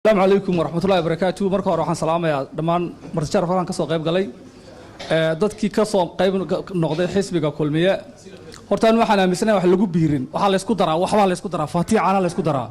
Asalaamu calaykum waraxmatullahi wabarakaatu. Marka hore waxaan salaamayaa dhammaan marti sharaf halkan ka soo qayb galay, dadkii ka soo qayb noqday xisbiga Kulmiye. Horta anu waxaan aaminsanahay wax lagu biirin, waxaa laysku daraa, waxbaa laysku daraa, faatiha caana laysku daraa,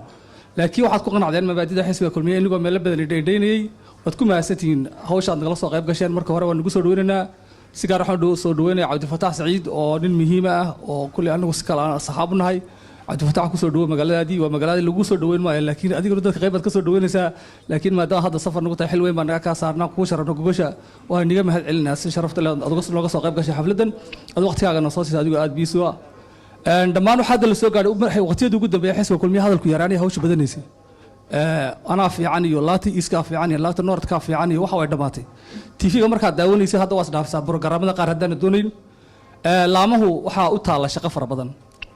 laakiin waxaad ku qanacdeen mabaadida xisbiga Kulmiye inigoo meelo badan idhaydhaynayey. Waad ku mahadsantihiin hawsha aad nagala soo qayb gasheen. Marka hore waan nagu soo dhaweynaynaa. Si gaar waxaan soo dhaweynaya Cabdifataax Saciid oo nin muhiima ah oo kulley anagu si kale aan asxaab u nahay. Cabdifataax, kusoo dhawo magaaladaadii. Waa magaaladii lagu soo dhaweyn maayo, laakiin adiguna dadka qayb baad ka soo dhaweynaysaa. Laakiin maadaama hadda safar nagu tahay, xil weyn baa naga kaa saarnaa, kuu sharafno gogosha. Waan niga mahad celinaa si sharafta leh aad nooga soo qayb gashay xafladdan, aad waqtigaagana soo siisa adigoo aad biisu ah. Dhammaan waxaa hadda la soo gaadhay waqtiyadii ugu dambeeya xisbiga Kulmiye hadalku yaraanaya, hawsha badanaysay. Anaa fiican iyo laata Eastkaa fiican iyo laata Northkaa fiican iyo waxa way dhammaatay. TV-ga markaad daawanaysay hadda waa isdhaafisaa programada qaar haddaana doonayn. Laamahu waxaa u taalla shaqo fara badan.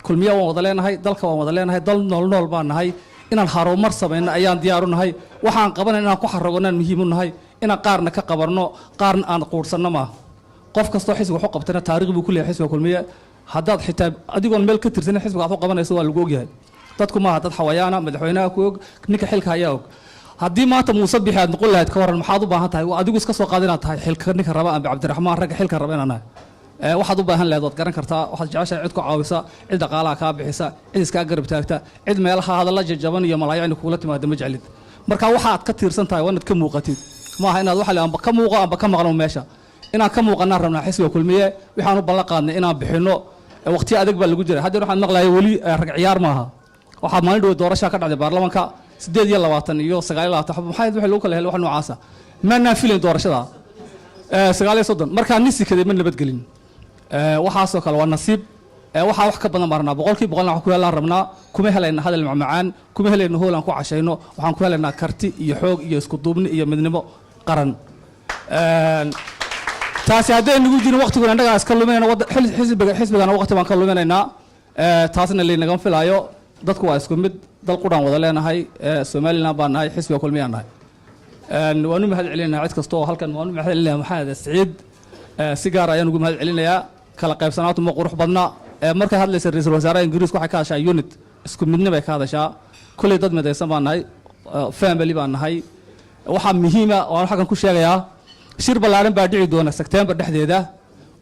Kulmiya waan wada leenahay, dalka waan wada leenahay, dal nool nool baan nahay. Inaan harumar samayno ayaan diyaaru nahay. Waxaan qabanay inaan ku xaragonaan muhiim u nahay. Inaan qaarna ka qabanno, qaarna aan quursanno maaha. Qof kastoo xisbiga wax u qabtana taariikh buu ku leeyahay xisbiga Kulmiye. Haddaad xitaa adigoon meel ka tirsanin xisbiga aad u qabanayso, waa lagu ogyahay. Dadku maaha dad xawayaana. Madaxweynaha ku og, ninka xilka ayaa og. Haddii maanta Muuse Bixi aad noqon lahayd, ka waran? Maxaad u baahan tahay? Waa adigu iska soo qaad inaad tahay xilka ninka raba amba Cabdiraxmaan, ragga xilka raba inaan nahay. Waxaad u baahan lahayd waad garan kartaa. Waxaad jeceshahay cid ku caawisa, cid dhaqaalaha kaa bixisa, cid iskaa garab taagta, cid meelaha hadalla jajaban iyo malaayacni kugula timaada ma jeclid. Marka waxaad ka tiirsan tahay waa inaad ka muuqatid. Maaha inaad waxa la amba ka muuqo amba ka maqno meesha. Inaan ka muuqanaan rabnaa xisbiga Kulmiye. Waxaan u ballan qaadnay inaan bixinno. Waqtiyo adag baa lagu jira. Haddeer waxaan maqlayay weli rag ciyaar maaha. Waxaa maalin dhow doorashaa ka dhacday baarlamaanka, 28 iyo 29. Maxaa wixii lagu kala helay wax noocaasa? Maanaan filayn doorashada 39. Markaa nin sikaday ma nabadgelin. Waxaasoo kale waa nasiib. Waxaa wax ka badan baan rabnaa. 100%na wax ku helaan rabnaa. Kuma helayna hadal macmacaan, kuma helayna hool aan ku cashayno. Waxaan ku helaynaa karti iyo xoog iyo isku duubni iyo midnimo qaran. Taasi hadday nagu jirin, waqtiguna innagaa iska luminayna, xisbigana waqti baan ka luminaynaa. Taasna laynagama filaayo. Dadku waa isku mid, dal quraan wada leenahay. Somaliland baan nahay, xisbiga Kulmiyaan nahay. Waanu mahad celinaynaa cid kasta oo halkan. Waanu mahad celinaya Maxamed Saciid, si gaar ayaan ugu mahad celinayaa. Kala qaybsanaantu ma qurux badna. Markay hadlaysa ra-iisul wasaaraha Ingiriiska, waxay ka hadashaa unit, isku midnimo bay ka hadashaa. Kulley dad midaysan baan nahay, family baan nahay. Waxaa muhiima oo aan xaggan ku sheegayaa, shir ballaaran baa dhici doona Sebtembar dhexdeeda.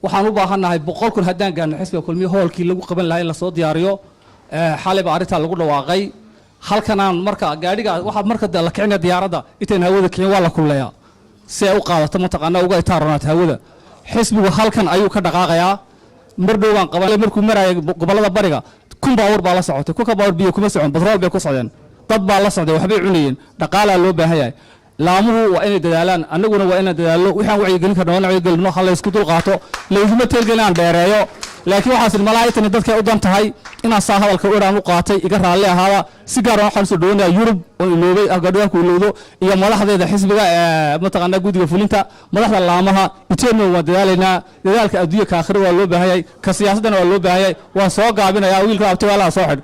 Waxaan u baahannahay 100,000 haddaan gaarno xisbiga Kulmiye, hoolkii lagu qaban lahaa in lasoo diyaariyo. Xalay baa arrintaa lagu dhawaaqay halkanaan. Marka gaadhiga waxaa marka dee la kicinaya diyaaradda, intayn hawada kicin waa la kululeeyaa si ay u qaadato, mataqaanaa, uga itaaronaata hawada. Xisbigu halkan ayuu ka dhaqaaqayaa mar dhow baan qaban. Markuu maraya gobollada bariga, 1000 baabuur baa la socotay. Kunka baabuur biyo kuma socon, batrool bay ku socdeen. Dad baa la socday, waxbay cunayeen. Dhaqaalaa loo baahan yahay. Laamuhu waa inay dadaalaan, annaguna waa inaan dadaallo. Waxaan wacyigelin karna waa inaan wacyigelino. Ha la isku dul qaato. Layguma teelgelin aan dheereeyo, laakiin waxaas malaha intani dadkay u dan tahay inaan saa hadalka u eraan u qaatay. Iga raalli ahaada. Si gaar ah waxaan usoo dhawanayaa Yurub oo iloobay gadhiganku ilowdo iyo madaxdeeda xisbiga ee mataqaanaa guddiga fulinta, madaxda laamaha Etoobiya. Waan dadaalaynaa. Dadaalka adduunka aakhira waa loo baahan yahay, ka siyaasaddana waa loo baahan yahay. Waan soo gaabinayaa. Wiilka abtigaalaha soo xidh.